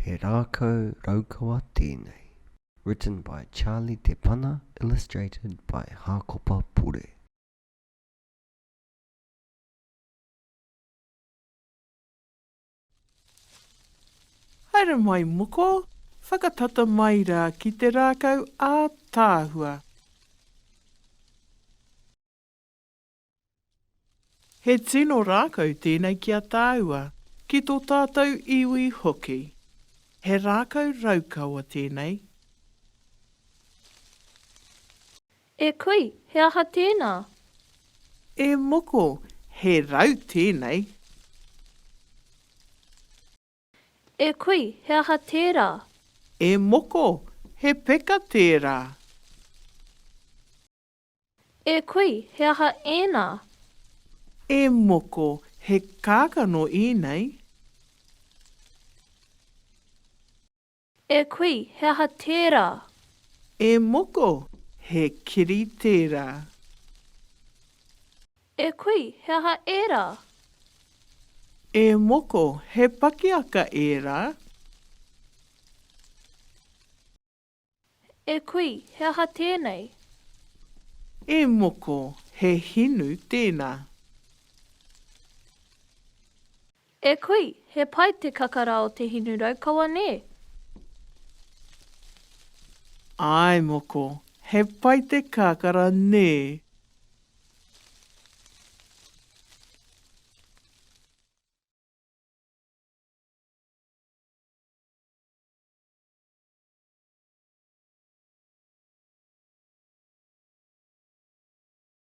He rākau raukawa tēnei. Written by Charlie Te Pana, illustrated by Hākopa Pure. Haere mai moko, whakatata mai rā ki te rākau ātaahua. He tino rākau tēnei ki a tāua, ki tō tātou iwi hoki. He rākau raukawa tēnei. E kui, he aha tēnā? E moko, he rau tēnei. E kui, he aha tērā? E moko, he peka tērā. E kui, he aha ēnā? E moko, he kākano ēnei. E kui, he aha tērā? E moko, he kiri tērā. E kui, he aha ērā? E moko, he pakiaka ērā. E kui, he aha tēnei? E moko, he hinu tēnā. E kui, he pai te kakara o te hinu raukawa nē? Āe moko, he pai te kakara nē.